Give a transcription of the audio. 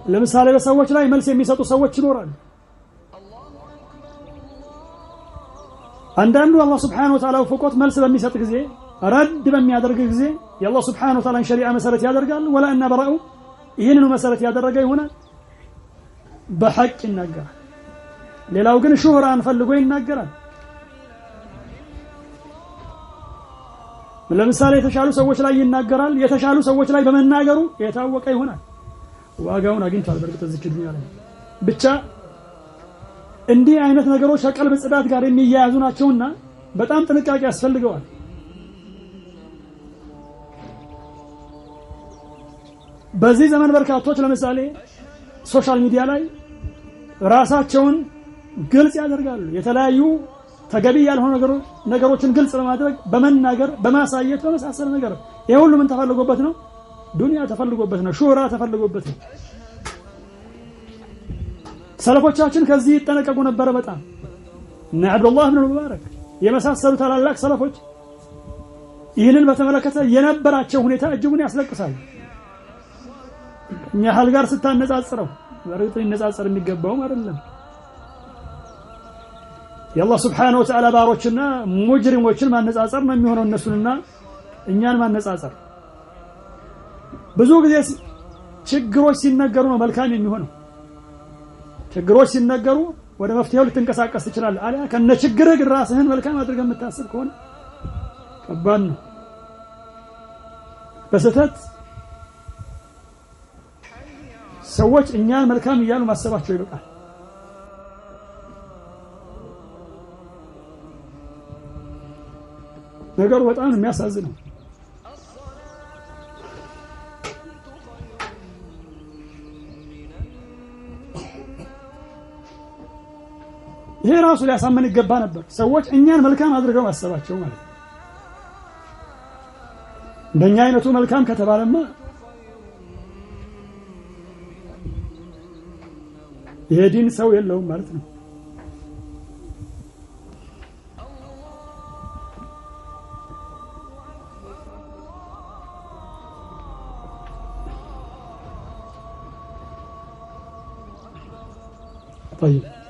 ለምሳሌ በሰዎች ላይ መልስ የሚሰጡ ሰዎች ይኖራሉ። አንዳንዱ አላህ Subhanahu Wa Ta'ala ወፍቆት መልስ በሚሰጥ ጊዜ ረድ በሚያደርግ ጊዜ የአላህ Subhanahu Wa Ta'ala ሸሪዓ መሰረት ያደርጋል። ወላ እና በራኡ ይህንኑ መሰረት ያደረገ ይሆናል፣ በሐቅ ይናገራል። ሌላው ግን ሹህራን ፈልጎ ይናገራል። ለምሳሌ የተሻሉ ሰዎች ላይ ይናገራል። የተሻሉ ሰዎች ላይ በመናገሩ የታወቀ ይሆናል፣ ዋጋውን አግኝቷል። በእርግጥ እዚህ ዱንያ ላይ ብቻ እንዲህ አይነት ነገሮች ከቀልብ ጽዳት ጋር የሚያያዙ ናቸውና በጣም ጥንቃቄ ያስፈልገዋል። በዚህ ዘመን በርካቶች ለምሳሌ social media ላይ ራሳቸውን ግልጽ ያደርጋሉ። የተለያዩ ተገቢ ያልሆኑ ነገሮችን ግልጽ በማድረግ በመናገር፣ በማሳየት፣ በመሳሰል ነገር። ይሄ ሁሉ ምን ተፈልጎበት ነው? ዱንያ ተፈልጎበት ነው። ሹህራ ተፈልጎበት ነው። ሰለፎቻችን ከዚህ ይጠነቀቁ ነበረ በጣም። እነ አብዱላህ ብን ሙባረክ የመሳሰሉ ታላላቅ ሰለፎች ይህንን በተመለከተ የነበራቸው ሁኔታ እጅጉን ያስለቅሳል። እኛ ሀል ጋር ስታነጻጽረው በእርግጥ ሊነጻጸር የሚገባውም አይደለም። የአላህ Subhanahu Wa Ta'ala ባሮችና ሙጅሪሞችን ማነጻጸር ነው የሚሆነው፣ እነሱንና እኛን ማነጻጸር። ብዙ ጊዜ ችግሮች ሲነገሩ ነው መልካም የሚሆነው። ችግሮች ሲነገሩ ወደ መፍትሄው ልትንቀሳቀስ ትችላለህ። አሊያ ከነ ችግርህ ግን ራስህን መልካም አድርገህ የምታስብ ከሆነ ከባድ ነው። በስህተት ሰዎች እኛን መልካም እያሉ ማሰባቸው ይበቃል። ነገሩ በጣም የሚያሳዝነው። ይሄ ራሱ ሊያሳመን ይገባ ነበር። ሰዎች እኛን መልካም አድርገው ማሰባቸው ማለት ነው። እንደኛ አይነቱ መልካም ከተባለማ ይሄ ዲን ሰው የለውም ማለት ነው። طيب